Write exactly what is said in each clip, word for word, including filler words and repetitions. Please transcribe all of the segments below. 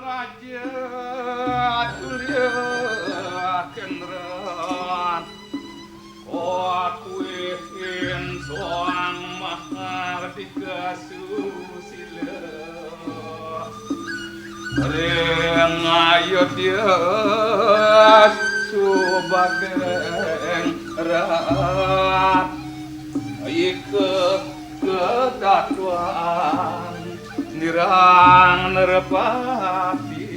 Raja Surya Kendran, kuakuin soang mahardika susila. Ring Ayodya subadeng rat, ika ketatwan nirang nerepati.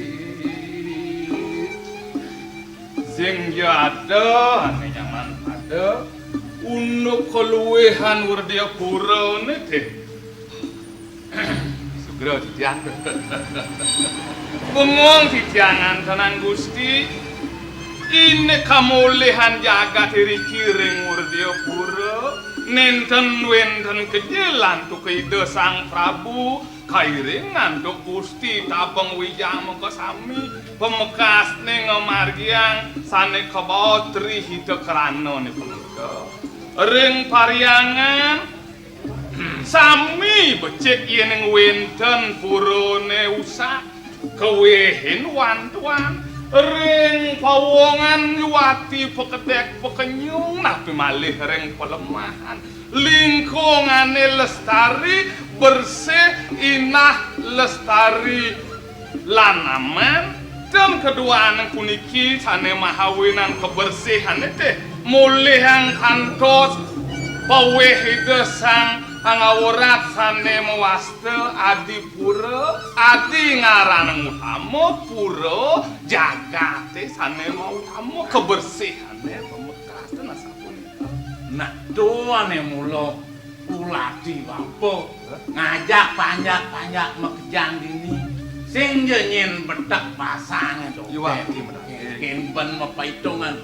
Sing jada ané nyaman pada, unduk kaluwihan Werdya Pura né té. Sugra titiang. Bengong titiang antenan Gusti. Iné kamulihan jagat iriki ring Werdya Pura, nénten wénten kejel antuk Ida Sang Prabu, kairing antuk Gusti Tabeng Wijang makasami, pamekasné ngamargiang sané kabaos Tri Hita Karana né punika. Ring parhyangan, sami becik yéning wénten purané usak, kawehin wantuan, ring pawongan yuwati pakedék pakenyung, napi malih ring palemahan. Lingkungané lestari, bersih, inah, lestari, lan aman. Ten kaduaning puniki sané mahawinan kabersihané té mulihang kantos pawih Ida Sang Pangawrat sané mawasta Adipura, adi ngaranang utama, pura jagaté sané mautama, kabersihané pamekas, ten asapunika. Nah, to ané mula kulati bapa ngajak panjak-panjak makejang dini. Sing ja nyén betek basangé to. Iya, Wak. Kénkén ben mapaitungan.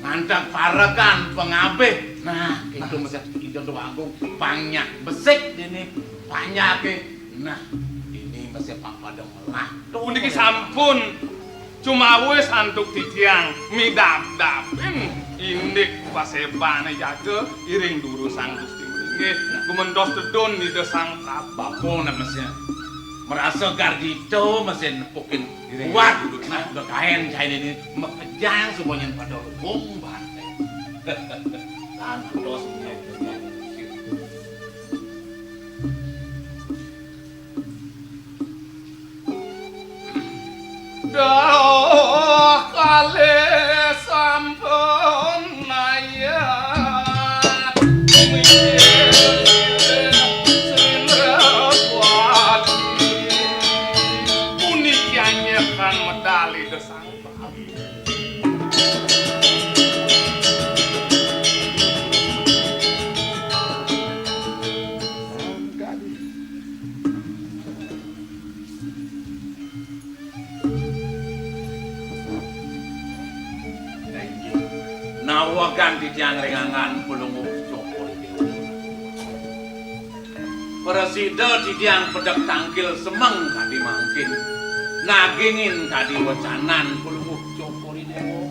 Ngantek parekan pangabih. Nah, itu mesti Ida Déwa Agung panjak besik dini panjaké. Nah, ini mesti papada melah. Puniki sampun cumawis antuk titiang midabdabin indik pasébané jaga iring durusang Gusti Melinggih. Gumentos tedun Ida Sang Prabu. Bapa nak mesti merasa gardita mesti nepukin kuat. Nah, udah kain, kain ini makejang semuanya pada lumbung bantai. Tantos Dah kalih sampun mayat, Sindrawati. Puniki anyekan medal Ida Sang Prabu. Nawegang titiang ring anggan Palungguh Cokor I Déwa. Prasida titiang pedek tangkil semeng kadi mangkin, nagingin kadi wecanan Palungguh Cokor I Déwa.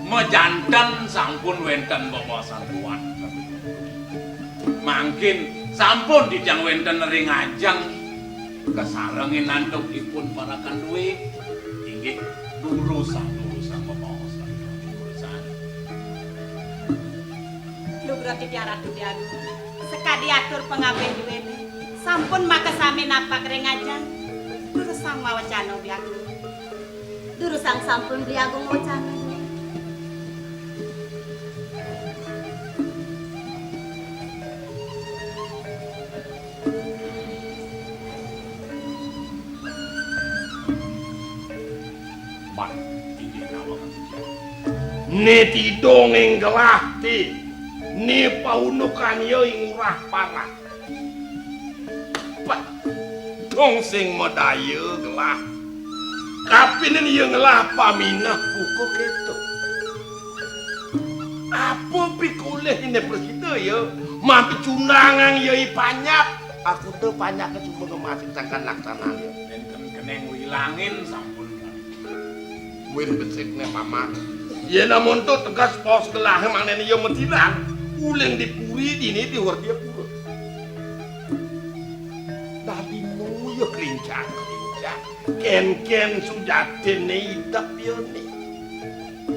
Majanten sampun wénten bebaosan tuan. Mangkin sampun titiang wénten ring ajeng kasarengin antuk ipun parekan duwé. Inggih, durusang-durusang bebaosan, durusang. Lugra titiang Ratu Déwa Agung, sakadi atur pangabih duwéné, sampun makasami napak ring ajeng. Mawecana Bli Agung. Durusang sampun Bli Agung mawecana. Ban, inggih nawang. Né tidong ing gelah ti, né paunukan ia ing urah parah. Pah, dong sing madaya gelah. Kapining ia ngelah pamineh buka kéto. Apa pikolih né prasida ia? Mapicundangang ia i panyak. Aku té panyaké cuma ngemasin sangkan laksanan ia. Nénten keneng wilangin sampun. Buin besikné Paman. Yén amonto tegas pos gelahé mangdané ia matilan, uling di puri dini di Werdia Pura. Dadi nu ia klincang-klincang. Kénkén sujatiné idep ia né.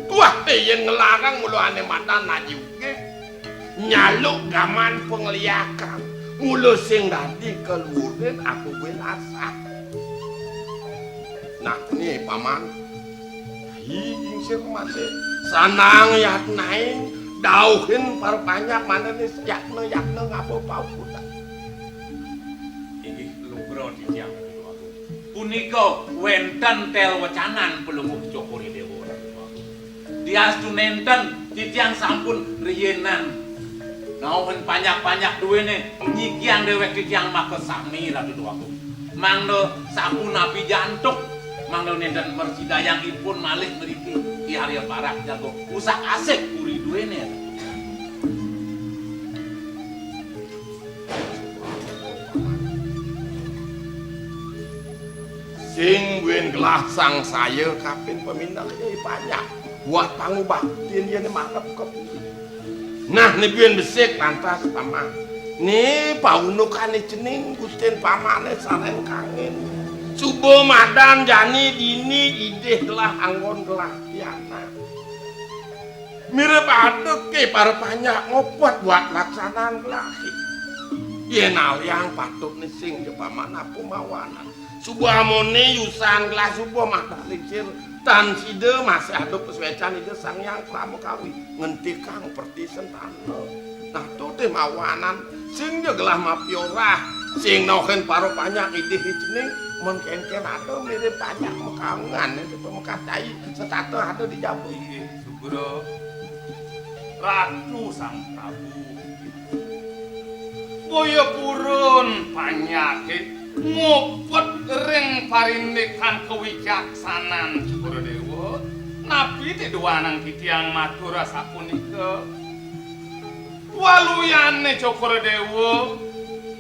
Tuah té yén ngelarang mula ané madan aji ugih. Nyaluk gaman pangliakan. Mula sing dadi kaluhurin aku buin asah. Nah, né Paman. Hi, ingsir masih. Sanang yatnain, dauhin para panyak mangdané yatna-yatna ngaba paukudan. Inggih lugra titiang. Punika wénten tel wecanan Palungguh Cokor I Déwa. Diastu nénten titiang sampun riinan. Nauhin panyak-panyak duéné nyikiang déwék titiang makasami Ratu Déwagung. Mangda sapunapi jantuk, mangda nénten mrasidayang ipun malih mriki Ki Arya Barak jaga usak-asik puri duéné. Sing buin gelah sangsaya kapin pamindah yai panyak. Buat pangubaktin yéné marep ka puri. Nah, né buin besik lantas Paman. Né paunukané cening gustin Pamané sareng kangin. Suba madan jani dini idih gelah anggon gelah pianak. Mirib adeké para panyak ngopot buat laksanan gelahé. Yén aliang patut né sing ja Paman apa mawanan. Suba amoné yusan gelah suba madan lingsir tan sida masih ada pasuécan Ida Sang Hyang Pramakawi ngentikang perti sentana. Nah, to té mawanan sing ja gelah mapiorah, sing nohin para panyak idih i cening, men kénkén ada mirib panyak makaungan, pamekas cai setata ada di jaba. Inggih, Sugra. Ratu Sang Prabu. Boya purun panyaké ngupet ring parindikan kawicaksanan Cokor Déwa, napi té duanang titiang matur asapunika? Waluyané Cokor Déwa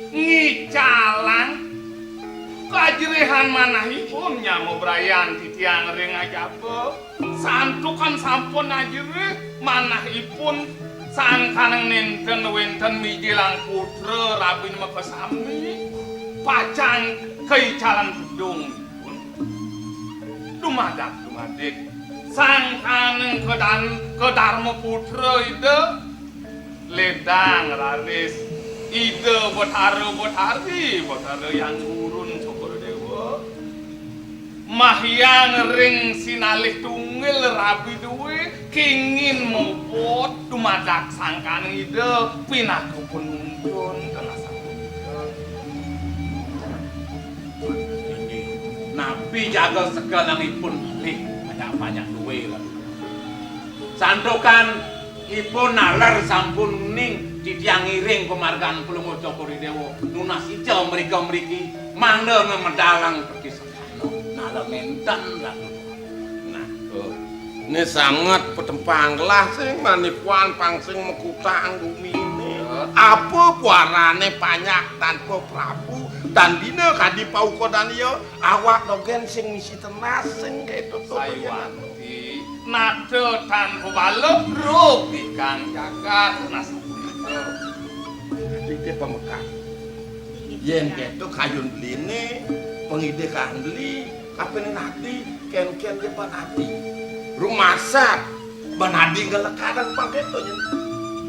ngicalang kajrihan manahipun nyama brayan titiang ring ajaba. Santukan sampun ajrih manahipun sangkaning nénten wénten mijilang putra rabin makasami, pacang kaicalan pedungipun. Dumadak dumadik sangkaning kedan-, kedarma putra Ida ledang raris Ida Betara Betari, Betara Hyang Gurun Cokor Déwa. Mahyang ring sinalih tunggil rabi dué kingin muput dumadak sangkaning Ida pinaka panuntun tenasa punika. Napi jaga sekelanipun malih banyak-banyak dué lalu. Santukan ipun naler sampun uning titiang ngiring pamargan Palungguh Cokor I Déwa nunas ica mrika mriki mangda ngamedalang perti Nala nénten, Ratu. Nah, tuh. Né sanget patempang gelah sing manipuan pang sing makutang guminé. Apa kuarané panyak tanpa prabu, tan bina kadi paukodan ia, awak dogén sing misi tenas sing kéto to. Sayuwakti, nata tanpa bala, rugi kang jagat, nah sapunika. Dadi té pamekas. Yén kéto kayun beliné, pangidih kang beli, kapining ati, kénkén ja ban ati. Rumasat, ban adi ngelekadan pang kéto nyén.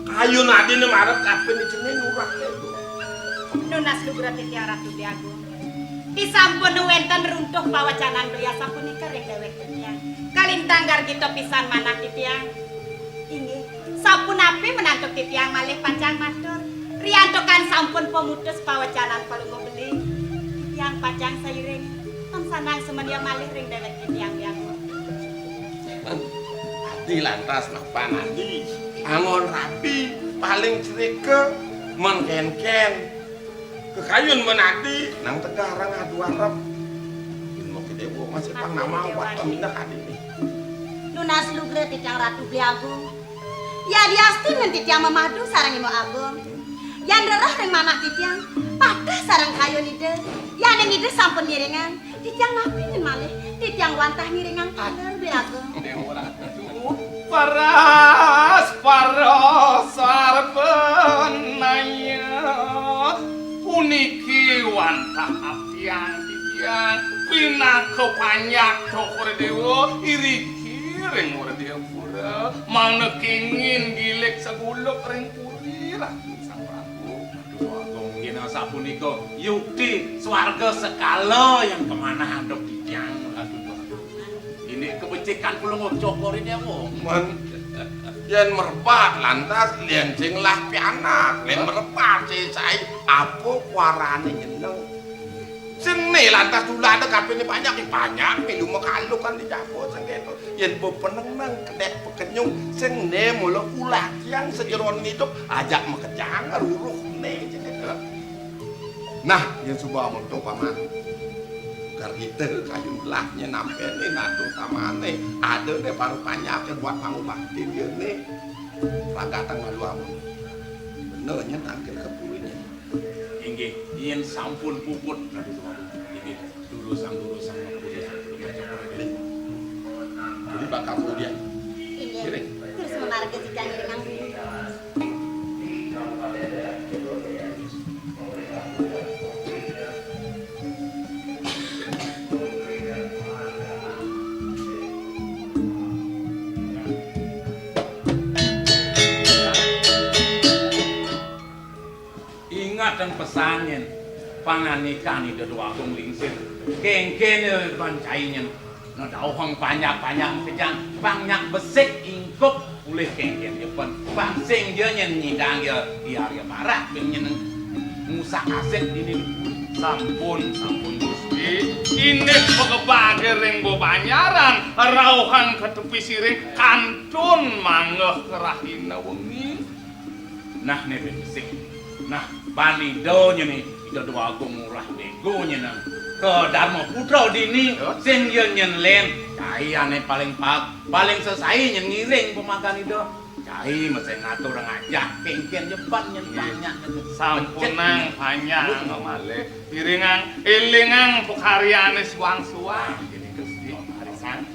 Kayun adiné marep kapining cening urah kéto. Nunas lugra titiang Ratu Déwagung. Sampun wénten runtuh pawacanan beli asapunika ring déwék titiang. Kalintang gargita pisan manah titiang. Inggih, sapunapi menantu titiang malih pacang matur. Riantukan sampun pamutus pawacanan palungguh beli, titiang pacang sairing, tan sandang sumedya malih ring déwék titiang, Biagung. Adi lantas mapan adi. Anggon rapi, paling cerika, mengkenken. Kekayun menadi, nang tegarang adu arep. Bima Kedéwa masih pang nama awak pamindah adi nih. Nunas lugra titiang Ratu Beli Agung. Yadiastun nyen titiang mamadu sareng Imo Agung. Yan rereh ring manah titiang, pateh sareng kayun Ida. Yaning Ida sampun ngiringang, titiang napi nyen malih, titiang wantah ngiringang taler Beli Agung. Déwa Ratu, paras, paras, sarpanaya. Puniki wantah abdiang titiang, pinaka panjak Cokor Déwa, iriki ring Wradayapura, mangda kengin gilik saguluk ring puri, Ratu Sang Prabu. Aduh, Agung, yen asapunika yukti swarga sekala yang kamanah antuk titiang, Ratu. Indik kabecikan Palungguh Cokor I Déwa. Men, yen merebat lantas, yen sing lah pianak, yen merebat sing sai, apa kuarané jeneng? Sing né lantas tulada kapiné banyak, ya banyak, milu makalu kan dicampur sing kéto. Yen bepenengneng, kedék pekenyung, sing né mula ulah tiang sajeroning idup, ajak makejang, ruruh né, sing kéto. Nah, yen suba amonto paman. Gargita kayun gelah nyen nampénin atur tamané. Ada né baru panjaké buat pangubakti dia né. Ragatang malu amun. Bener nyen tangkil kepuri nyen. Inggih, yen sampun puput, Ratu Déwa Agung. Inggih, durusang, durusang, durusang, durusang. Jadi bakal kemudian. Inggih. Ngiring. Terus memarga jika ngiringang. Ingatang pesan nyen, pangandikan Ida Déwa Agung Lingsir, kéngkén ya ban cai nyen. Nah, dauhang panjak-panjak makejang, pang nyak besik ingkup ulih kéngkén ya ban. Pang sing ja nyen nyidang ya, ya, ya barak, bin nyen ngusak asik dini. Sampun, sampun, Gusti. Indik pagebaké ring bebanjaran, rauhan ka tepi siring, kantun manggeh rahina wengi. Nah, né besik. Nah, ban Ida nyen né, Ida Déwa Agung Ngurah Déwa nyen nang. Ka Darma Putra dini, ya, sing ya nyen lén. Cai ané paling pa-, paling sesai nyen ngiring pamakan Ida. Cai mesti ngatur ngajak, kéngkén ya ban nyen. Nggih. Banyak nyen. Sampunang becik. Panjang malih. Iringang, élingang pakaryané suang-suang. Nggih, Gusti. Arisan.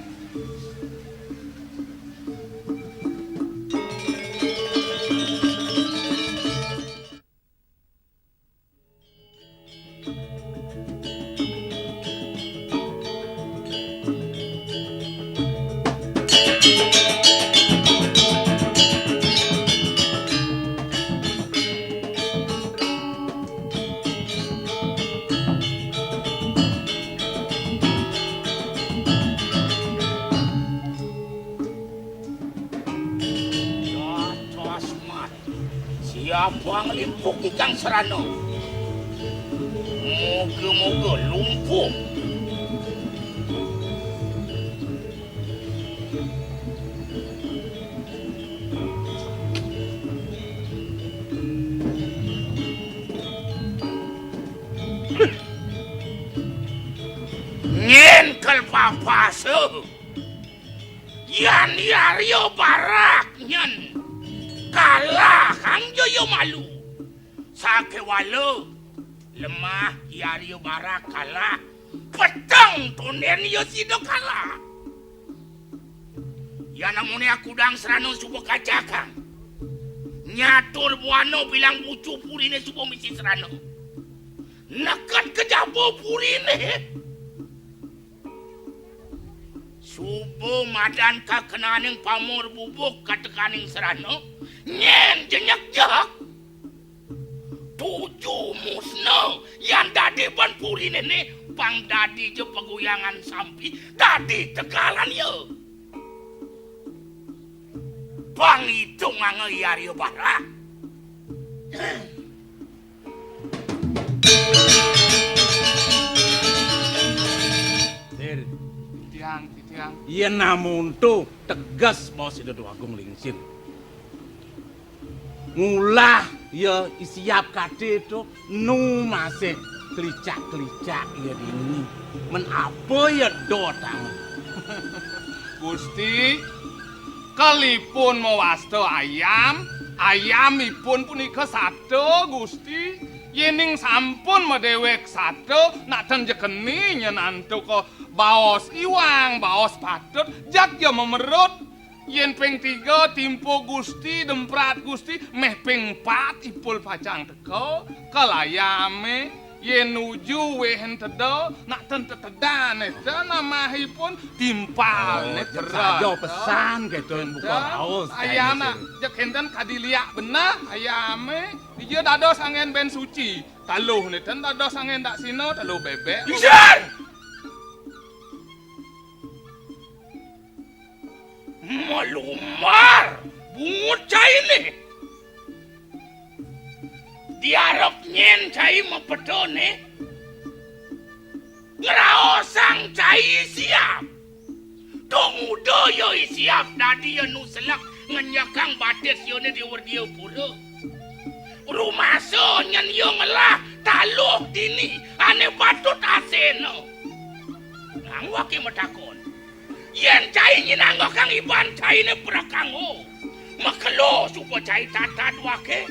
Dados mati. Siapa nglimpuk ikang serana? Moga-moga lumpuh. Nyén kel papasa. Yan I Arya Barak nyén kalah kang jaya malu. Sakéwala lemah I Arya Barak kalah, peteng tondén ya sida kalah. Yan amoné akudang serana suba kacakang. Nyatur buana bilang bucu puriné suba misi serana. Neket ka jaba puriné. Suba madan kakenaning pamor bubuk katekaning serana, nyén jenyek jehek. Tuju musna yan dadi ban puriné né Pang dadi ja paguyangan sampi, dadi tegalan ya. Pang itu nganga i Arya Barak. Dir, tiang, tiang. Yen namuntu tegas bos Ida Dwagung Lingsir. Ngulah ya i Siap kadé to nu masih klicak-klicak ya dini. Men apa ya do tang? Gusti, kalipun mawasta ayam, ayamipun punika sata, Gusti. Yening sampun madéwék sata, nak ten ja keni nyen antuk baos iwang, baos patut, jag ya memerut. Yen ping tiga timpu Gusti, demprat Gusti, méh ping empat ipul pacang teka, kalayame, yen nuju wéh enteda, nak ten tetedan, éta namahipun timpal, oh, né jeg tera. Saja pesan kéto yen buka raos, ayam kayak nak, gitu. Jeg enten kadi liak beneh, ayame, dija dados anggén bén suci, taluh né ten dados anggén dak sina, taluh bébék. Isin! Malumbar bungut cainé. Diarep nyén cai mapetone. Ngraosang cai Siap. Tong uda ya i Siap dadi ya nu selek ngenjekang batis yone di Werdia Pura. Rumasa nyen ya ngelah taluh dini ane patut asena. Nang wake matakon. Yen cai nyinanggokang iban caine prakanggo, makelo suba cai tatad wake.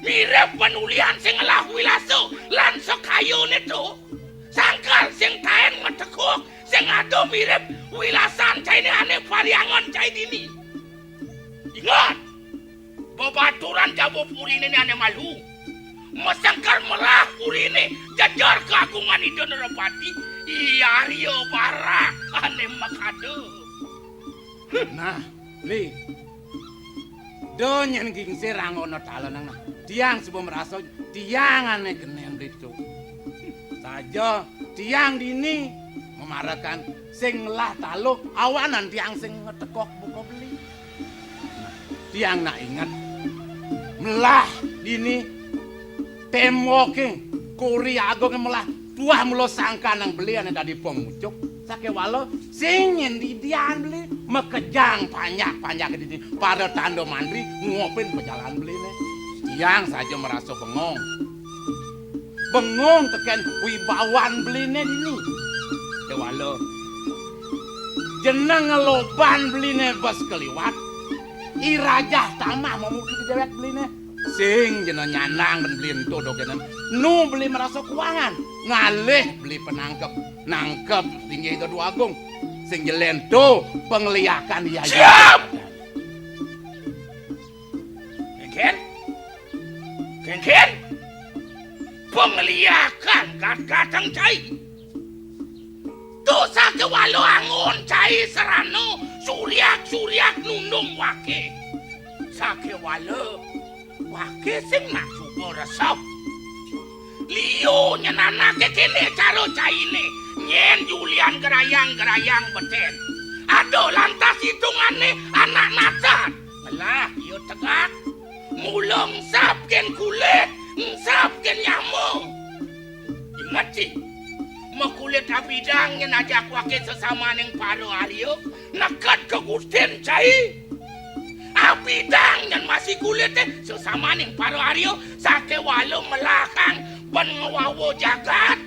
Mirib panulian sing ngelah wilasa lan sakayane to. Sangkal sing taen matekuk, sing ada mirib wilasan caine ane pariangan cai dini. Ingat, bebaturan jaba purine ne ane malu. Masengker melah purine jejer kagungan Ida Nerapati, i Arya Barak ane makada. Nah, Bli. Do nyen gingsir anggona talenang nah. Tiang suba merasa tiang ane kenen Bli to. Saja tiang dini mamarekan sing ngelah taluh awanan tiang sing ngetekok buka beli. Tiang nak inget, melah dini temboke kuri agonge melah tuah mula sangkanang beli ane dadi pangucuk. Sakewala sing nyen didian beli makejang panjak-panjak dini para tanda mandri nguopin pejalan beline. Tiang saja merasa bengong. Bengong teken wibawan beline dini. Kewala. Jeneng loban beline bes keliwat. I rajah tamah mamudi dewek beline. Sing jena nyandang ben beli ento dogenen. Nu beli merasa kuangan. Ngalih beli penangkep. Nangkep tinggi Ida Dwagung. Sing jelen to pengliakan iya. Siap! Kengken? Kengken? Pengliakan gat-gateng cai. To sakewala angon cai serana suriak-suriak nundung wake. Sakewala wake sing nak suba resep. Liu nyen anake kene cara caine, nyen julian gerayang-gerayang beten. Ada lantas hitungane anak natad. Ngelah iya tegak. Mula engsap gen kulit, engsap gen nyama. Inget, Ci, makulit abidang nyen ajak wake sesamaning para arya, neked ka Gustin cai. Abidang nyen masih kulite sesamaning para arya, sakewala melahang ben ngwawa jagat.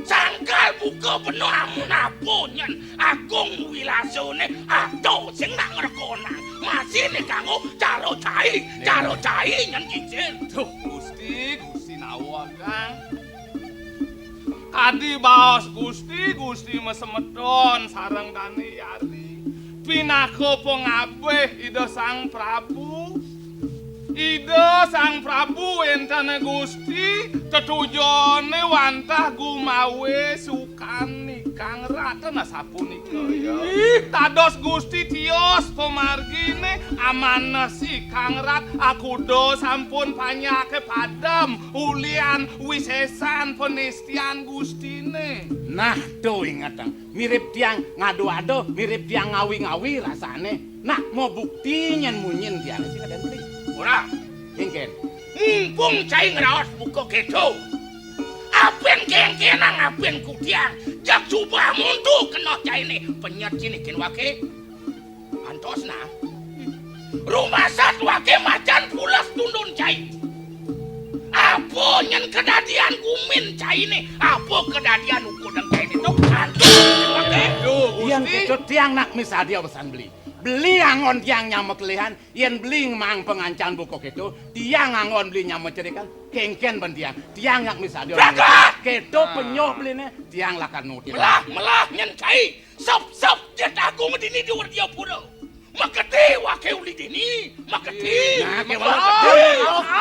Sangkal buka beneh amun apa nyen agung wilasane, ada sing nak ngrekonang. Masih ne kanggo cara cai, cara cai nyen gingsir. Duh, Gusti, Gusti nawa kang. Kadi baos Gusti, Gusti masemeton sareng dane yari. Pinaka pangabih Ida Sang Prabu. Ida Sang Prabu énten Gusti, tetujone wantah gumawe sukan nikang ratan sapunika, ya. Ih, dados Gusti tios pamargine, amanes ikang rat, akuda sampun panyake padem, ulian wisesan panistian Gustine. Nah, to ingetang. Mirip tiang ngadu-adu, mirip tiang ngawi-ngawi rasane. Nah, mau bukti nyen munyin tiang sing ada beli. Ora. Kengken. Mumpung cai ngraos buka keto. Apen kengkenang, apen kutiang. Jak jubah muntu kena caine. Penyet cinikin wake. Antos nah. Rumasat wake macan pulas tundun cai. Apa nyen kedadian gumin caine? Apa kedadian ukudeng caine? Tok antos wake. Duh, Gusti. Yang keto tiang nak misadia pesan beli. Beli angon tiang nyama kelihan, yen beli ngemang pengancan buka keto, tiang angon beli nyama cerikan, kengken ben tiang. Tiang nak misadia. Pragat! Keto penyoh beline, tiang lakar nuti. Melah, melah nyen cai. Sop, sop, jet agung dini di Werdiapura. Maketi wake uli dini, maketi. Nah, ke laut,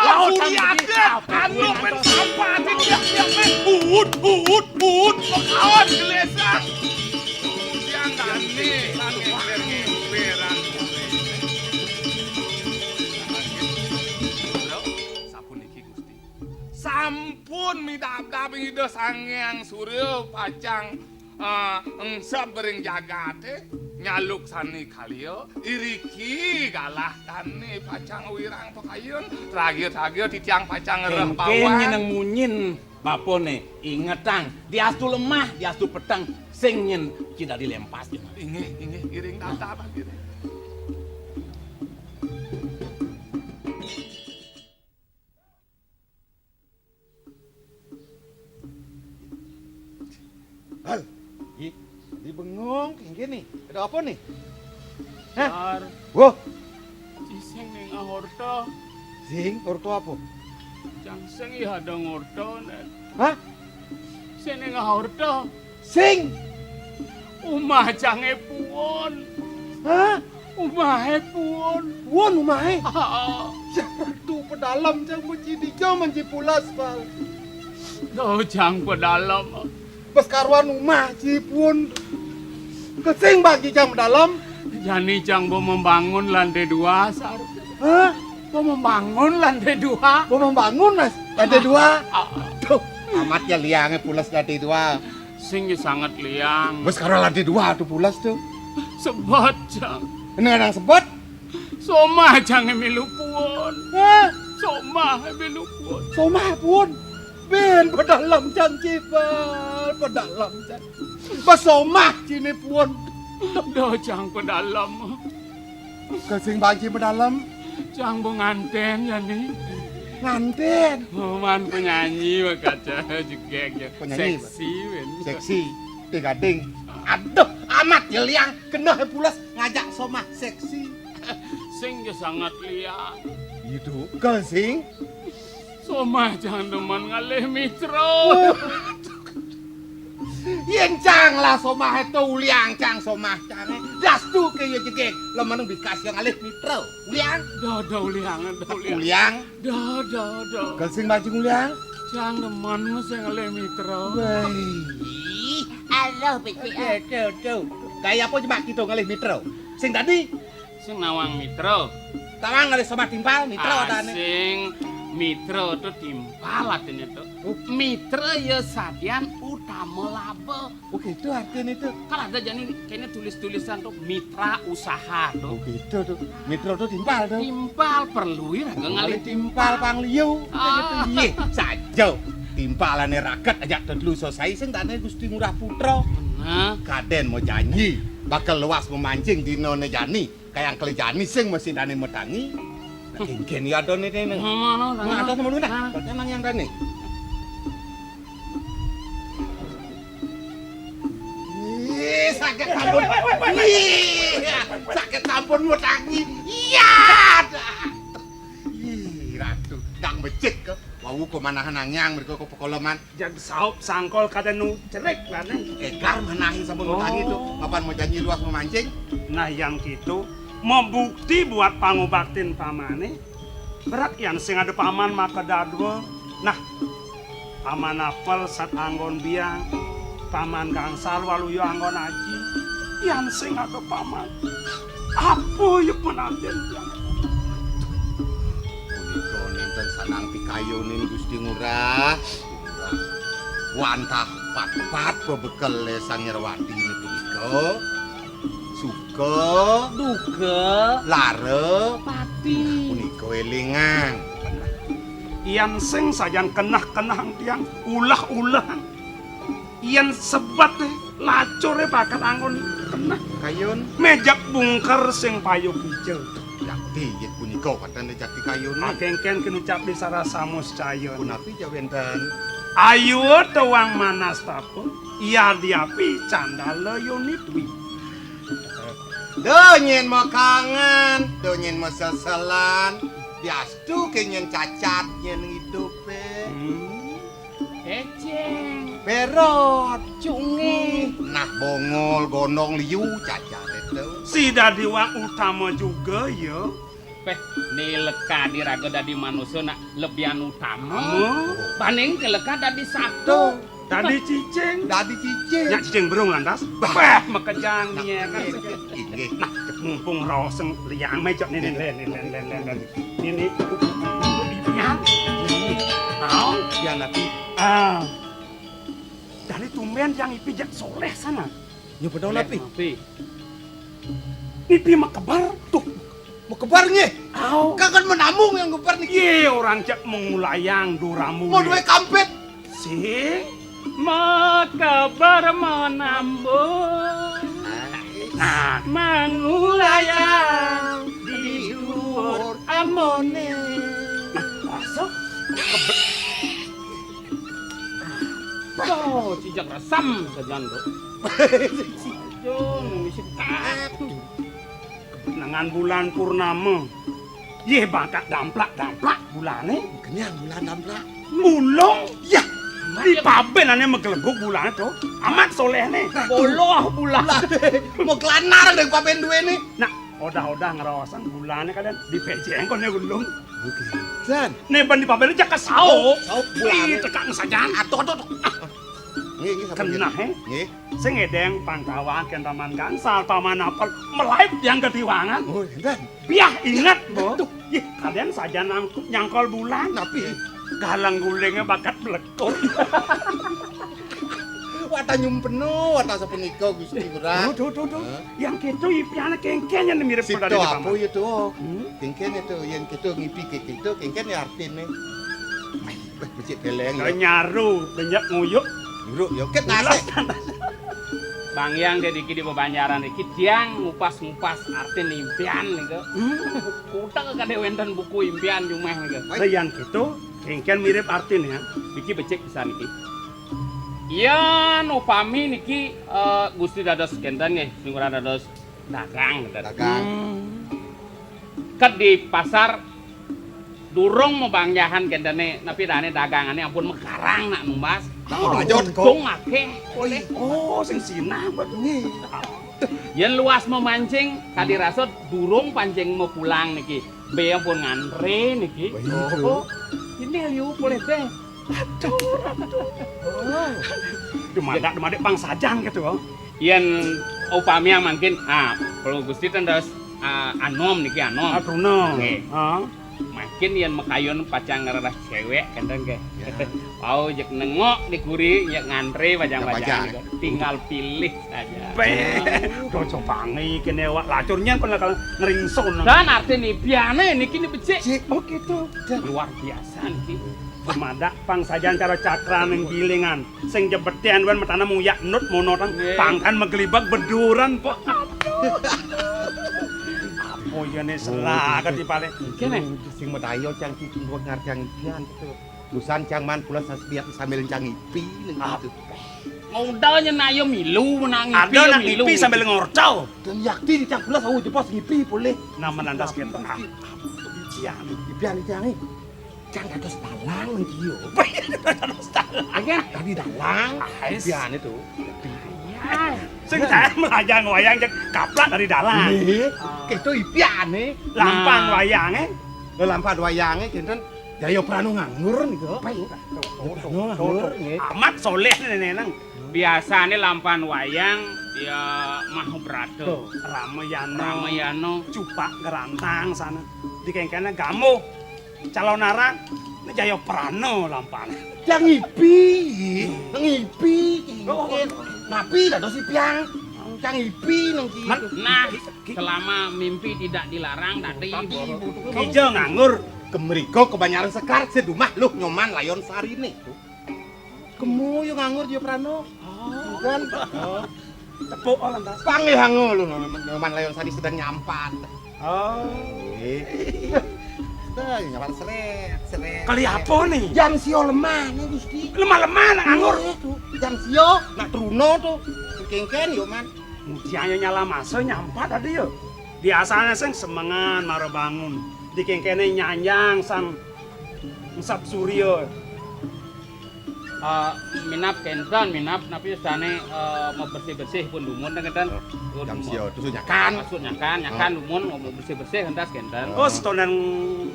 laut, laut, laut, anu pen sampah di tiap-tiap pen. Uut, uut, uut, makaon gelesang. Yang dani, ngeper-ngeperan. Sapuniki Gusti. Sampun midabdab Ida Sang Hyang Surya pacang eh, engsep ring jagate, nyaluk sani kalia, iriki galah dane pacang wirang pakayun, tragia-tragia titiang pacang ngereh. Kengken bawang. Nyeneng munyin bapane, ingetang, diastu lemah, diastu peteng, sing nyen ci dadi lempas. Inggih, inggih, iring tata, Pak Giri. Hal. Ih, di bengong, kengken nih. Ada apa nih? Hah? Dar. Wah. Ci sing nengah orta. Sing, orta apa? Cang sing ih ada ngorta, Nen. Hah? Sing nengah orta. Sing. Umah cange puun. Hah? Umahe puun. Puun umahe? Aa. Ya, Ratu Pedalem cang mesti dija menji pulas, Bal. Duh, cang Pedalem. Bes karuan umah ci puun. Kesing bagi cang Pedalem. Jani cang bo membangun lantai dua, Sar. Hah? Bo membangun lantai dua. Bo membangun, Mas? Lantai dua? Aa. Duh, amat ya liange pulas lantai dua. Sing sanget liang. Bes karuan lantai dua tuh pulas tuh. Sebet, cang. Ini ada sebet? Somah cang milu puun. Hah? Somah milu puun. Somah puun. Ben Pedalem cang cipal, Pedalem cang. Bes somah cine puun. Duh, cang Pedalem. Kesing banci Pedalem. Cang bo nganten jani. Nganten. Oh, man penyanyi, wah, kaca jegeg ya. Penyanyi, seksi, men. Seksi. Teh gading. Aduh, amat ya liang. Kena pulas ngajak somah seksi. Sing ja sangat liang. Itu, kesing. Somah cang demen ngalih mitra. Yen cang lah somah to uliang cang somah cang. Dastu ke ya jegeg. Lemen bikas yang ngalih mitra. Uliang. Dah, dah uliang, dah uliang. Uliang. Dah, dah, dah. Kesing bajing uliang. Cang demen mesti ngalih mitra. Wei. Ih, alah becik. Aduh, aduh, aduh. Gaya apa cuma kita ngalih mitra? Sing tadi? Sing nawang mitra. Tawang ngalih somah timpal, mitra. Ah, adane. Sing mitra to timpal artine to. Oh. Mitra ya sadian utama laba. Oh, gitu artine to. Kan ada jani kene tulis-tulisan to mitra usaha to. Oh, gitu to. Mitra to timpal to. Timpal perlu ya raga ngalih timpal pang liu. Ah. Gitu. Iye, saja. Timpalane raket aja telu selesai sing tane Gusti Ngurah Putra. Nah. Kaden mau janji bakal luas memancing dinane jani. Kayang kele jani sing mesti dane metangi. Nah, kengken ya adone dene. Mana, mana? Nah, ada temen nah. Nah. Emang yang dane. Ih, sakit sampun. Ih, sakit sampun metangi. Iya. Ih, Ratu, ndang becik ke. Wau kok manahan angyang mereka kok pekoloman. Jag saup sangkol kada nu cerik lah, Neng. Egar manahin sampun metangi to. Oh. Kapan mau janji luas memancing? Nah, yang gitu, mau bukti buat pangubaktin pamane, Berat yan sing ada paman maka dadua. Nah, paman Apel sat anggon biang, paman Gangsal waluya anggon aji. Yan sing ada paman. Apa ya penantian yang? Punika nénten sanang pikayunin Gusti Ngurah. Wantah patpat bebekel Sang Nyerwati punika. Suka, duka, lara, pati. Punika élingang. Yan sing sajan kenah-kenah tiang ulah-ulah. Yan sebet lacuré bakat anggon kenah. Kayun. Méjak bungker sing payu kija. Yakti yit punika wénten jakti kayun. Akéngkén kinucap di sarasama secaya. Punapi ja wénten? Ayu tawang manastapa, yadiapi candala yoni dwi. Duh nyén makangen, duh nyén maseselan, diastu ké nyén cacat nyén ngidupé. Hmm. Écéng. Bérot. Cungih. Nah, bongol, gondong, liu, cacat itu. Si dadi wang utama juga ya. Péh, né lekadi raga dadi manusa nak lebihan utama. Hah? Banding ké lekad dadi sato. Dadi cicing. Dadi cicing. Nyak cicing berung lantas. Bah. Péh, makejang dia kan. Inggih. Nah, mumpung roseng liang méjok né, né, lén, lén, lén, lén, lén. Né, né. Yan. Mau? Yan napi? Ah. Dadi tumbén yang ipi jak soléh sana. Nyupedo napi? Napi? Nipi makebar tuh. Makebar nggih. Au. Kangen menambung yang kebar niki. Yé, orang cek mengulayang duramu. Mau duwe kampit. Sing makebar menambung. Nah, mengulayang di dhuwur ambone. Nah, masuk. Oh, cijak resam sajan, Bro. Aduh, misi tatu. Kebenengan bulan purnama. Yéh, bangkat damplak-damplak bulané. Kenyang bulan damplak. Ulung, ya. Di pabén ané magelebug bulané to. Amat soléhné. Boloh bulan. Mau kelanar deh pabén duwéné. Nah, odah-odah ngraosan bulané kadén dipéjéng koné ulung. Oke. Jan. Né ban di pabén jak kesaup. Saup bulané. Ih, tekak sajan. Atuh, atuh, atuh. Nggih, nggih, sampun. Kenah, nggih. Nggih. Sing ngedeng pangkawang kén Paman Gangsal, Paman Apel, melaib yang ketiwangan. Oh, énten. Biah inget, Bo. Duh. Ih, kadén saja nangkup nyangkol bulan. Napi? Galang gulingnya bakat melekur. Wata nyumpeno, wata sapunika Gusti Ngurah. Duh, duh, duh, duh. Hah? Yang kéto ipiané kéngkén yang mirip. Sito pada apa Paman? Ya to? Hmm? Kéngkén ya to, yang kéto ngipi ké kéto, kéngkén ya artiné. Wéh, becik deleng, ya. Nyaru, banyak nguyuk. Nguyuk, ya, ket nasi. Bang Yang, dek iki di bebanjaran iki, tiang ngupas-ngupas artin impian niku. Hmm. Kutek kadé wénten buku impian jumah niku. Lah, yang gitu, kéngkén mirip artin ya. Iki becik pisan iki. Yén upami niki, eh, Gusti dados kénten nggih, sing ora dados dagang, kénten. Dagang. Hmm. Ket di pasar durung mabangjahan kéntené, napi dané dagangané ampun makarang nak numbas. Nak mabajot kok. Untung akéh. Oh, sing sinah buat nggih. Yén luas mamancing, kadi rasa durung pancing mapulang niki. Bé ampun ngantré niki. Begitu. Oh, ini liu polih téh. Aduh, aduh. Oh. Dumadak, dumadak pang sajan gitu, oh. Yén upami mangkin, ah, kalau Gusti ten dados, ah, anom niki anom. Ah, truna. Nggih. Ah. Mangkin yén makayun pacang ngrereh céwék kénten nggih. Ya. Wau jek nengok di kuri, jek ngantré pacang-pacang. Pacang. Niku. Tinggal pilih saja. Bé, dosa bangi kéné awak lacurnya pernah kalau ngeringsun. Dan artiné piané niki ni becik. Cik. Oh gitu. Luar biasa niki. Dumadak pang sajan cara cakran gilingan. Sing jebetén wan metana muyak nut mono tang. Nggih. Pangkan maglibag beduran, Pak. Aduh. Apa ya né salah kati paling. Kéné. Sing medaya cang iki ngarjang ipian gitu. Lusan cang man kula sas-, biar sambil cang ipi nang gitu. Modalnya nak yo milu, nak ngipi. Ada yo nak milu. Ngipi sambil ngorcau. Dan yakti di cang kula sawu jepos ngipi polih. Nama lantas kita. Ah, ipian. Ipian cang iki. Cang dados dalang niki yo. Dados dalang. Ayo, dadi dalang. Ais. Ipian itu. Sing saya melajang wayang cek kaplak dari dalang. Nggih. Kéto ipiané. Lampang wayangé. Lelampahan wayangé kinten Jaya Prana nganggur nika. Apa ya? Tuh, tuh, tuh, Prana tuh, nganggur, tuh. Nggih. Amat soléh nénénang. Biasané lampahan wayang ya Mahabharata. Tuh. Ramayana. Ramayana. Cupak Gerantang sana. Dikéngkéné Gamuh. Calonarang, né Jaya Prana lampahan. Jang Ipi, Jang Ipi, Oh. Napi dados Ipiang? Jang Ipi nang ki. Man, nah, selama mimpi tidak dilarang tadi. Tadi, Bu. Kija nganggur. Kemriko kebanyaran sekar sedumah luh Nyoman Layon Sariné. Kemu yo nganggur Jaya Prana. Oh. Kan? Oh. Tepuk, oh, lantas. Panggih anggo lu, Nyoman Layon Sari sedang nyampat. Oh. Eh. Sedang nyampat seret, seret. Kali apa nih? Jang sio lemah nih, Gusti. Lemah-lemah nak nganggur. Eh, tuh. Jang sio, nak truna tuh. Kéngkén yo, Man. Mudian nyala masa nyampat tadi yo. Biasanya sing semengan mara bangun. Dikéngkéné nyanjang sang Sap Surya. Eh, minab kénten, minab napi sané, eh, mabersih-bersih pun dumun kénten. Oh, jam sia, terus nyakan. Maksud nyakan, nyakan dumun, mau bersih-bersih entas kénten. Oh, setonan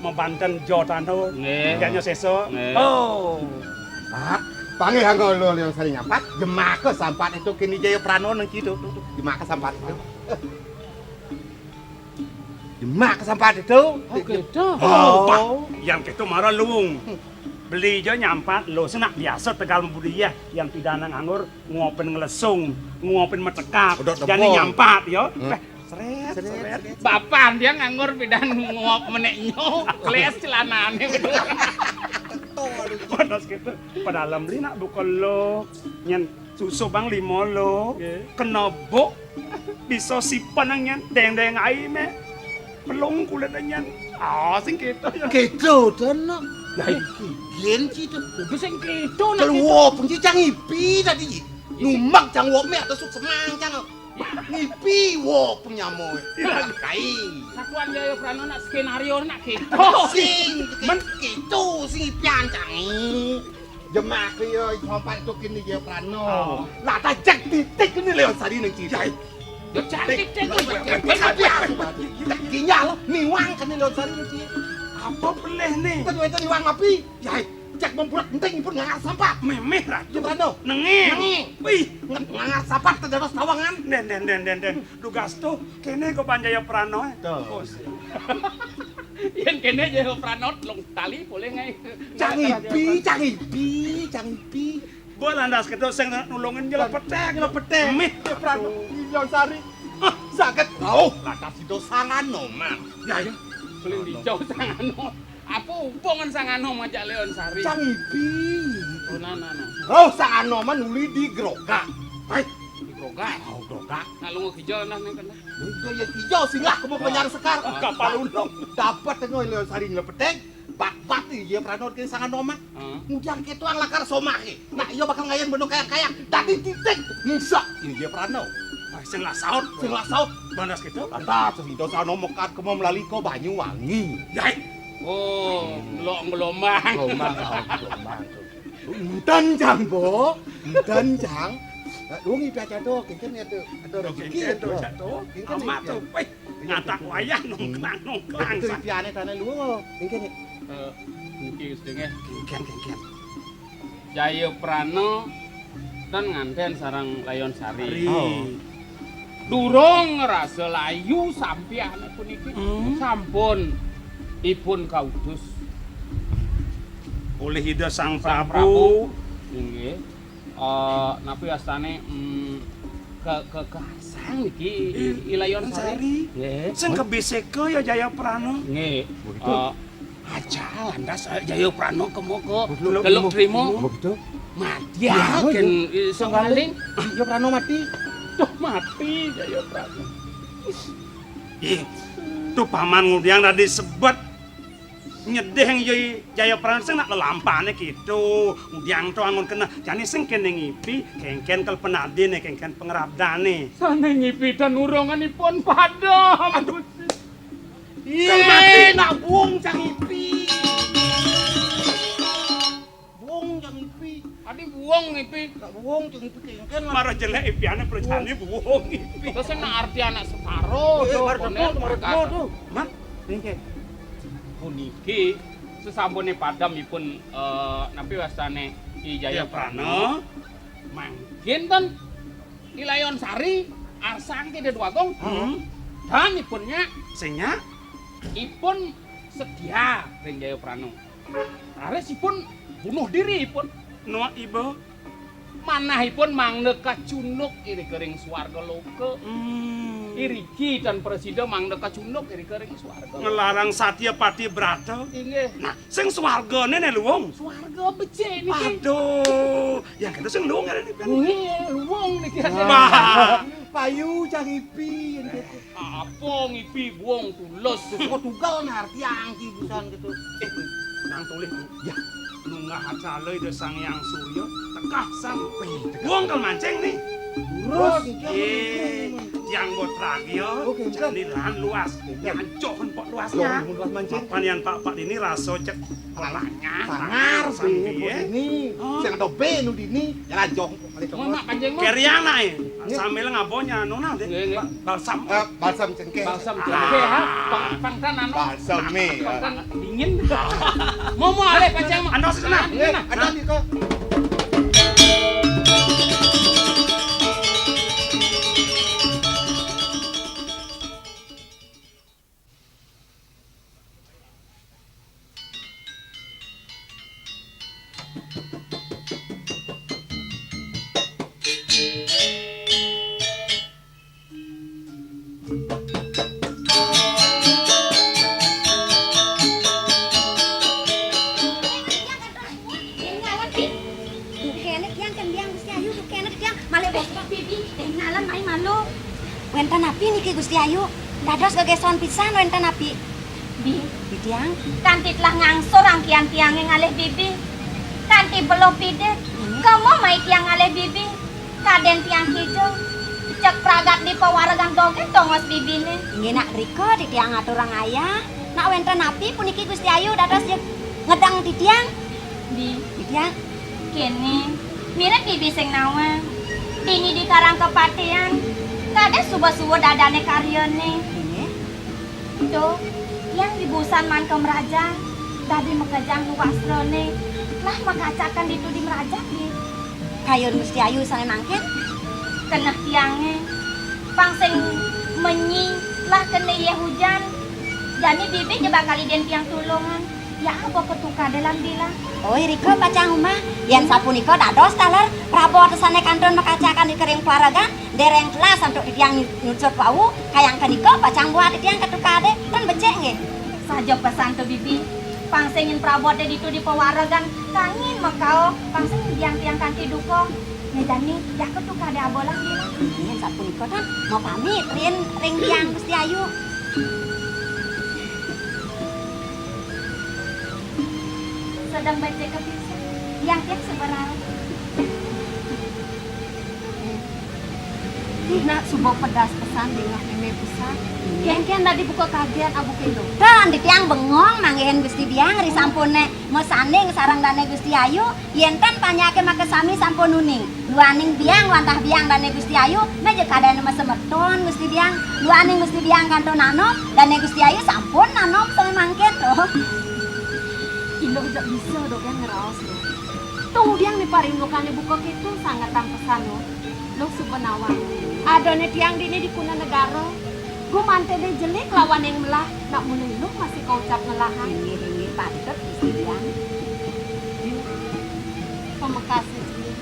mabanten jotan to. Nggih. Janya sesa. Nggih. Oh. Pak, panggih anggo lo yang sering nyampat, jemaka sampat itu kini Jaya Prana nang kitu, tuh, tuh. Jemaka sampat itu. Jemak sampat itu. Oh, gitu. Oh, Pak, yang gitu mara luwung. Beli jo nyampat lo, senak biasa tegal mabudi ya, yang pidana nganggur, nguapin ngelesung, nguapin mecekap. Udah jani dempol. Nyampat yo. Hmm. Eh, seret, seret, seret. Bapak dia nganggur pidan nguap meneknyo, kles celanane. Panas gitu. Padahal beli nak buka lo, nyen Susu bang lima lo. Nggih. Kena buk. Bisa sipan nang nyen deng-deng ai me. Pelung kulit nyen. Ah, sing gitu ya. Gitu, Dan, nak. Lah, iki gen ci to. Kudu sing gitu, nak. Keluar pun ci cang ipi tadi. Numak cang wok me atau suk semang cang. Ngipi wok pun nyamo. Iya. Kai. Satuan Jaya Prano nak skenario nak gitu. Sing, men- gitu, sing ipian cang. Jemak ya, sampai itu kini dia Prano. Oh. Lah, tak jak titik ini Leon Sari nang ciri. Yai. Yo cantik deh. Tapi aku, tak kinyal, niwang kene Leon Sari nang ciri. Apa pelih nih? Itu, itu niwang api. Yai, cek membuat penting pun ngangar sampah. Memeh, Ratu. Dia Prano. Nengi. Nengi. Wih. Nge-, ngangar sampah, terdapat tawangan. Den, den, den, den, den. Dugas tuh, kene kok Panjaya Prano, eh. Tuh. Oh, siap. Yen kene Jaya Prano, telung tali, boleh ngai. Cang ipi, cang ipi, cang ipi. Mbok lantas kedo sing nulungin nyelep petek. Nyelep petek. Mih. Prano, Leon Sari. Ah, saged. Oh, lantas itu sangano, Mang. Ya, ya. Paling dijauh sangano. Apa hubungan sangano majak Leon Sari? Cang ipi. Oh, nah, nah, nah. Oh, sangano man uli di Grogak. Hai. Di Grogak? Oh, Grogak. Nak lunga geja nah ning kene. Itu ya ijo singgah kemu penyar sekar. Ah. Kapal ulung. Dapat tengok Leon Sari nyelep petek. Bat-bat iya Prano ke sangano mah. Ah. Kemudian ketuang lakar somahe. Nah, iya bakal ngayan benung kayak-kayak. Dadi titik. Musak iya Prano. Wah, sing lah saut. Sing lah saut. Banas gitu. Lantas itu sangano mekat kemu melalika Banyuwangi. Yai. Oh, ngelok gelombang. Gelombang, oh, gelombang. Enten, Cang, Bo. Enten, Cang. Wong iki aja to, kengken ya to. Ada rezeki ya to. Amat to. Wih, ngatak wayah nongklang-nongklang. Itu ipiane tane luwung apa? Kengken ya. Eh, niki sedenge. Kengken, kengken. Jaya Prana ten nganten sareng Layon Sari. Sari. Oh. Durung ngrasa layu sampiane puniki. Hmm. Sampun ipun kautus. Oleh Ida Sang Sang Prabu. Prabu. Inggih. Eh, napi astane, mm, ke, ke, kearsang niki, I-, I-, Ilayon Sari. Sari. Nggih. Sing kebisika ya Jaya Prana. Nggih. Begitu. Eh, aja lantas, eh, Jaya Prana kemoko. Betul. Teluk Trima. Begitu. Mati ya, ya, ken, ya. Eh, sing paling. Jaya Prana mati. Tuh mati Jaya Prana. Ih, tuh paman ngudiang tadi sebet. Nyedih yang Jaya, Jaya Prana sing nak lelampane gitu. Ngudiang to angon kena. Jane sing kene ngipi, kengken kel penadine, kengken pengrabdane. Sane ngipi dan urunganipun padam. Aduh. Iya, nak buung cang ipi. Buung cang ipi. Adi buung ipi. Nak buung cang ipi kengken. Mara jelek ipiane percane buung ipi. Terus nak arti anak separo. Eh, tuh, mara konen, tuh, mara mara tuh. Man, kengken. Puniki sesampuné padem ipun, eh, napi wastané Ki Jayaprana. Jayaprana. Mangkin ten I Layon Sari arsang Ki Déwa Agung. Hmm. Dan ipunnya sing nyak ipun setia ring Jayaprana. Raris ipun bunuh diri ipun. Nuak iba. Manahipun mangda kacunduk irika ring swarga loka. Hmm. Iriki tan prasida mangda kacunduk irika ring swarga loka. Nglarang satya pati brata. Inggih. Nah, sing swargane ne luung. Swarga becik niki. Aduh, yang kata sing luung ada niki. Nggih, luung niki. Bah. Payu cang ipi, nggih. Apa ngipi buung tulus? Kok tugel nar tiang ki busan gitu. Eh, nang tulih, Bu. Ya. Nunggah acala Ida Sang Hyang Surya tekah san. Wih, tekah. Buung kel mancing nih. Terus, eh, tiang bot ragi ya. Oke, jani lahan luas. Oke. Nyancoh pok luasnya. Luas mancing. Papan yang Pak Pak ini rasa cek pelaknya. Tangar, tangar, be, sambil, ya. Ini. Oh. Sing ada be nu dini. Jalan jong. Malih, Mak, pancing, Mak. Keriang, nak, eh. Nggih. Sambil ngabonya, nona, deh. Nggih, nggih. Ba-, balsam. Eh, balsam cengkeh. Balsam cengkeh, ha? Pang-, pangtan, anu. Balsam, mi, ya. Pangtan dingin. Mau, mau, alih, pancing, Mak. Andos, nah. Nggih, nah. Ada di kok. Bukenek tiang, kan tiang Gusti Ayu, bukenek tiang malih bosok, Bibi, eh, ngalam mai malu. Wénten napi niki, Gusti Ayu? Dados gegeson pisan, wénten napi? Bi. Titiang. Kanti telah ngangsur angkian tiangé ngalih Bibi. Kanti beluh pidik. Hmm. Kema mai tiang ngalih Bibi. Kadén tiang kija. Cek pragat di pawaregan dogén tongos Bibiné. Inggih nak rika titiang aturang ayah. Nak wénten napi puniki Gusti Ayu dados jeg ngedeng titiang? Bi. Titiang. Kéné, mirib Bibi sing nawang. Dini di Karang Kepatihan, kadén suba-suba dadané karyané. Inggih. Tuh, tiang di busan maan ka mrajan, dadi makejang luas roné, lah makacakan ditu di mrajan, Bi. Kayun Gusti Ayu sané mangkin? Keneh tiangé, pang sing menyi, lah kena yéh ujan, jani Bibi ja bakal idin tiang tulungan. Ya, apa ketukadé lan bilang? Oh, irika pacang umah. Yén sapunika dados taler prabot sané kantun makacakan di kering paregan, dereng telas antuk titiang nyu-, nyucut wau, kayang kenika pacang buat titiang ketukadé, kan becik nggih. Saja pesan to Bibi, pang sing nyén prabot ditu di pawaregan, kangin makao, pang sing nyediang tiang kanti duka. Né jani, ya ketukadé abolan nggih. Yén sapunika tan, mapamit rin ring tiang Gusti Ayu. Sedeng becik kepisan. Yang tiap seberang. Ih, nak suba pedas pesan dingeh mémé pisan. Kénkén dadi buka kagét abu kéto. Kan di tiang bengong manggihin Gusti Biang ri sampuné masanding sareng Dané Gusti Ayu, yén ten panjaké makasami sampun uning. Luaning biang wantah biang Dané Gusti Ayu, meja kadén masemeton Gusti Biang. Luaning Gusti Biang kantun nanom, Dané Gusti Ayu sampun nanom sané mangkin to. Iluh jak bisa dogén ngraos, Luh. Tong biang né parindukané buka kéto sanget tampesan, Luh. Luh suba nawang. Adané tiang dini di Kuna Negara. Gumanténé jelik lawaning melah, nak mula Iluh masih kaucap ngelahang. Inggih, inggih, patut Gusti Biang. Pamekasé jelik.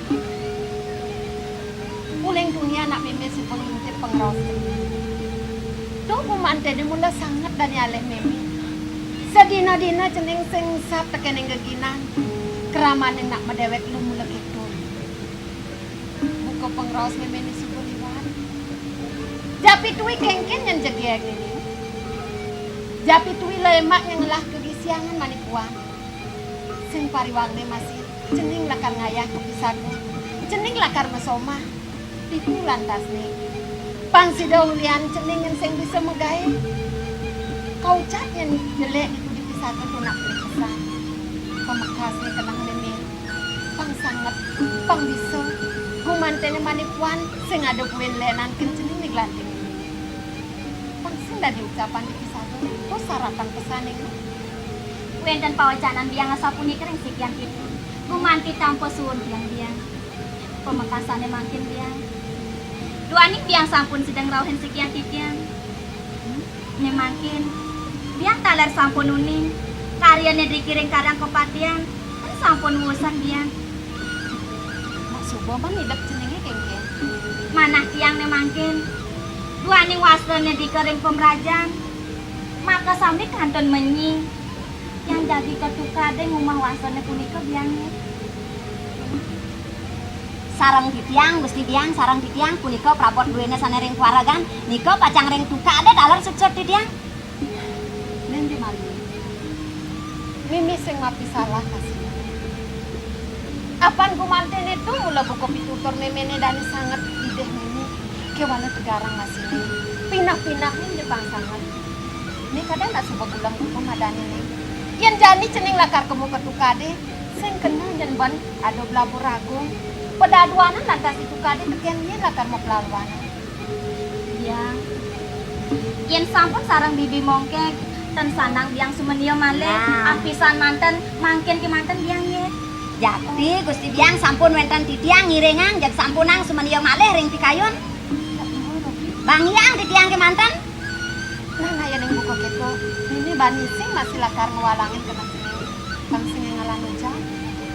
Uling dunia nak mémé suba ngintip pangraos. Tuh gumanténé mula sanget dané alih mémé. Sadina-dina cening sing sat tekéning geginan. Kramané nak madéwék Luh mula kéto. Buka pangraos méméné suba liwat. Japi Tui kénkén nyén jegég nini. Japi Tui lemak nyén ngelah kagisiangan mani puan. Sing pariwangné masih, cening lakar ngayah ka pisaga. Cening lakar masomah. Ditu lantasné. Pang sida ulian cening nyén sing bisa magaé. Kaucap nyén jelék ditu di pisaga to nak beli pesan. Pamekasné keneh mémé. Pang sanget, pang bisa, gumanténé mani puan, sing ada buin lénan kén cening di glanting. Pang sing dadi ucapan di pisaga, to saratan pesané. Wénten pawecanan Biang asapunika ring sikian titiang. Gumanti tampa suud Biang, Biang. Pamekasané mangkin, Biang. Duaning Biang sampun sida ngrauhin sikian titiang. Né mangkin, Biang taler sampun uning. Karyané driki ring karang kapatihan, kan sampun wusan, Biang. Mak suba man idep ceningé kéngkén. Manah tiang né mangkin. Duaning wastané drika ring pamrajan. Maka sami kantun menying. Yang dadi ketukadé ngumah wastané punika Biangé. Sareng titiang, Gusti Biang, sareng titiang punika prabot duéné sané ring pawaregan, nika pacang ring tukadé taler suksut titiang. Nén di malu. Mimi sing mapisalah kasih. Apan gumantiné to mula buka pitutur méméné dané sanget idih Mimi. Kéwala tegarang masiné. Pinah-pinah nyepang sanget. Né kadén tak suba gulem buka madané né. Yén jani cening lakar kemu ka tukadé, sing kena nyen ban ada blabur agung. Padaduanan lantas di tukadé tekén yén lakar maplaluanan. Biang. Yén sampun sareng Bibi Mongkek, ten sandang Biang sumenia malih. Nah. Apisan manten, mangkin kémanten Biang yé. Jati, Gusti Biang sampun wénten titiang ngiringang, jeg sampunang sumenia malih ring pikayun. Bang Hyang titiang kémanten. Nah, nah, yén buka kéto, Mimi bani sing masih lakar ngwalangin kena sini. Bang sing ngalah nuja.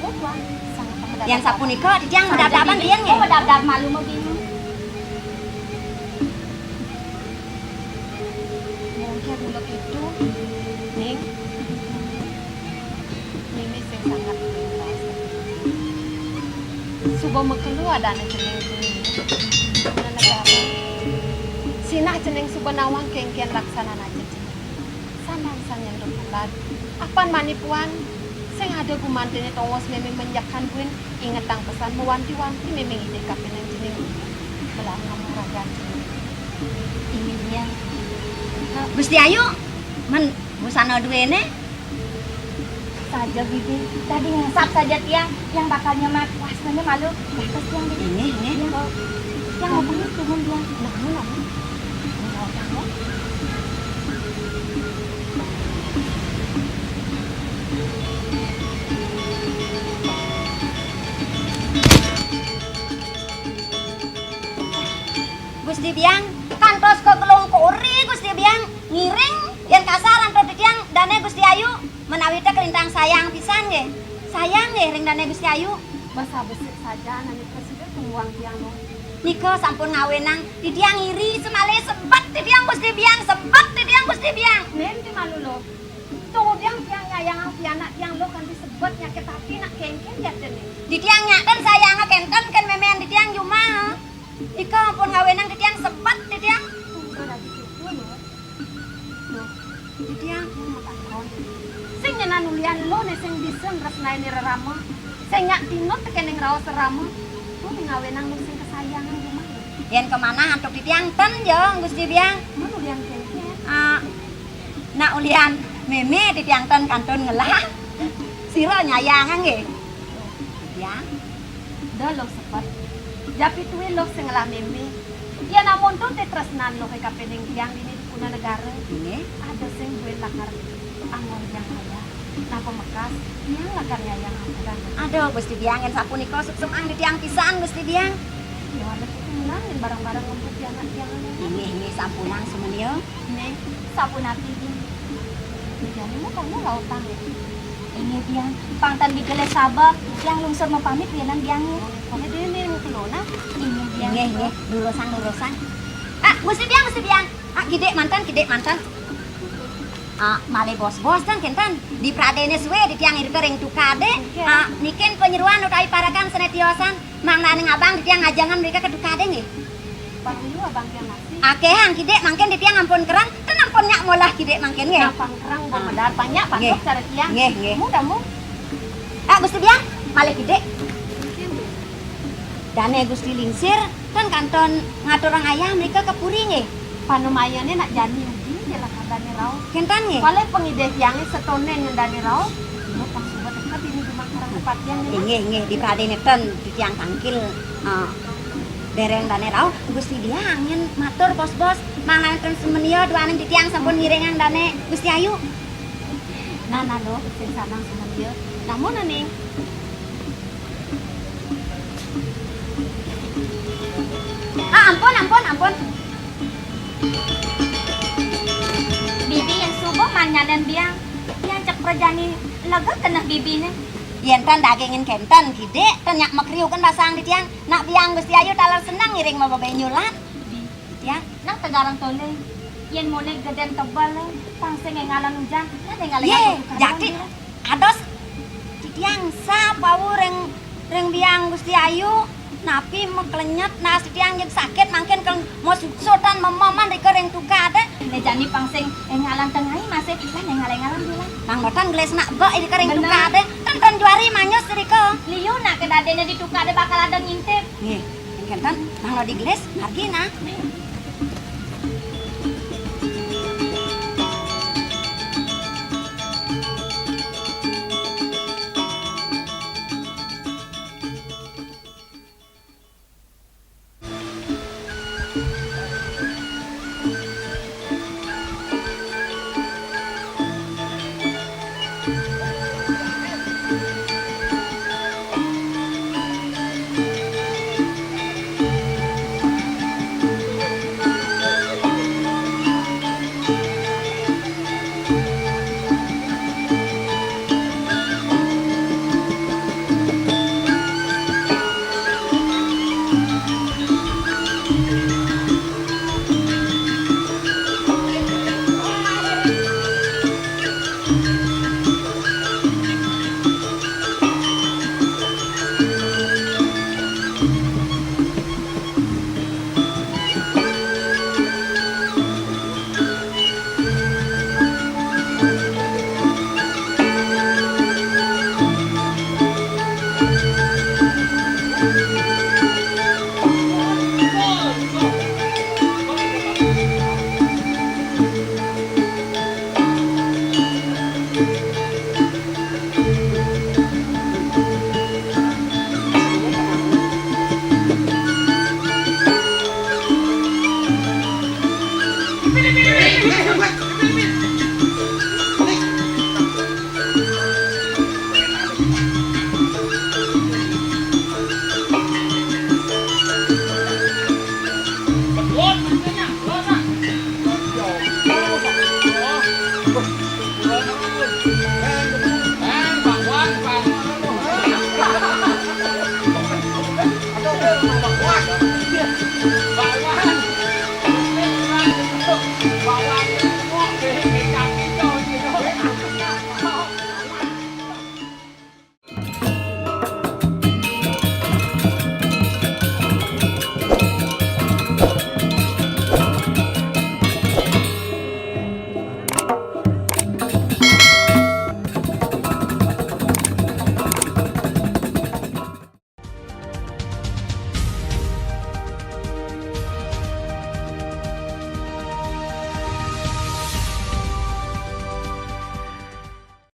Mutuan, sangat pemedar. Yén sapunika, titiang medabdaban riin nggih. Medabdab malu mabingung. Mungkin mula kéto, Ning. Mimi sing sanget ikhlas. Suba makelo adané cening kuwi. Negara. Sinah cening suba nawang kéngkén laksanan aja cening. Samang sang yang rebulan. Apan manipuan sing ada gumantiné tongos Mimi menjakan buin ingetang pesan mawanti-wanti Mimi ngidih kapining cening. Belah ngamuragan cening. Inggih, Biang. Gusti Ayu, men busana duéné. Saja, Bibi. Tadi ngesap saja tiang yang bakal nyemak. Wasnanya malu. Bagus tiang, Bibi. Ini, ini. Tiang mau, tiang mau punya turun dia. Namun, namun. Mau tahu? Gusti Biang, kantos ka gelung kuri, Gusti Biang. Ngiring, yén kasar antuk titiang, dané Gusti Ayu, menawi té kalintang sayang pisan nggih. Sayang nggih ring dané Gusti Ayu. Basa besik saja, nanika sida tungguang tiang, Luh. Nika sampun ngawinang, titiang iri, semalih sebet titiang Gusti Biang, sebet titiang Gusti Biang. Nén ti malu, Luh. Tunggu tiang, tiang nyayang pianak tiang, Luh, kanti sebet nyakit ati nak kéngkén jatiné. Titiang nyak ten sayang kénten kén mémén titiang jumah. Ika ampun ngawinang titiang sebet titiang. Tunggu lagi kéto, Luh. Duh, titiang. Sing nyenan ulian Luh né sing bisa nresnain rerama. Sing nyak tinut tekéning raos rerama. Luh ngawinang Luh sing kasayangan jumah, Luh. Yén kamanah antuk titiang ten ja, Gusti Biang. Mun ulian kéngkén. Ah, nak ulian mémé titiang ten kantun ngelah. Sira nyayang nggih. Titiang. Da Luh sepet. Japituin Luh sing ngelah mémé. Yén amonto té tresnan Luh kapining tiang dini di Puna Negara. Nggih. Ada sing buin lakar anggon tiang kaya. Napa mekas tiang lakar nyayang ampunan. Aduh, Gusti Biang, yén sapunika suksem ang titiang pisan, Gusti Biang. Ya, ada tutunan yén bareng-bareng ngemput di anak tiang. Inggih, inggih, sampunang sumenia. Ning, sapunapi, Ning? Jani mu kamu lautang ya? Inggih, Biang. Pang tan digelih sabab, tiang lungsur mapamit, Biang, Biang, ya. Pamit dulu, Ning, mu kelo, nah. Inggih, Biang. Inggih, inggih. Lurusang, lurusang. Ah, Gusti Biang, Gusti Biang. Ah, kidik manten, kidik manten. Ah, malih bos-bos ten kénten. Di pradéné sué, di tiang irika ring tukadé. Inggih. Ah, nikin panyeroan utawi parekan sané tiosan. Mangdané ngabang di tiang ngajengan mrika ka tukadé nggih. Pang ayu abang tiang masih. Akéhang kidik mangkin di tiang ampun kereng, ten ampun nyak molah kidik mangkin nggih. Nah, pang kereng, ah, pang medar, pang nyak, pang nggih. Duk cara tiang. Nggih, nggih. Mu, damu. Ah, Gusti Biang, malih kidik. Dané Gusti Lingsir, ten kantun ngaturang ayah mrika ka puri nggih. Panemayané nak jani ugi, jelas dané rauh. Kénten nggih. Malih pangidih tiangé setoné ngendani rauh. Ibu pang suba teka dini jumah karang kepatihan nggih. Inggih, inggih, di pradéné ten, di tiang tangkil, ah, Dereng dané rauh, Gusti Biang nyen matur bos-bos, mangda ten sumenia duaning titiang sampun ngiringang dané Gusti Ayu. Nah, nah, Luh, sing sanang sing dia. Namun, Ning. Ah, ampun, ampun, ampun. Bibi yén suba man nyalén biang. Yén cék prajani lega keneh bibiné. Yén tan dagingin kénten, kidik, tan nyak makriukan basang di tiang. Nak biang Gusti Ayu taler seneng ngiring mababé nyulat. Bi, tiang. Nang tegarang tolé. Yén molih gedén tebel, pang sing éngalan ujan, nah éngalan. Yé, jati. Ados, titiang sa bau ring, ring biang Gusti Ayu, napi maklenyet, nah titiang jeg sakit, mangkin kal mau sutan mememan rika ring tukadé. Né jani pang sing éngalan tengai masih, nah éngalan-éngalan bilang. Nang botan gelis nak bek rika ring tukadé, kan kan juari manyus rika. Liu nak kedadénya di tukadé bakal ada ngintip. Nggih, kénten, nang lo digelis, margi nah.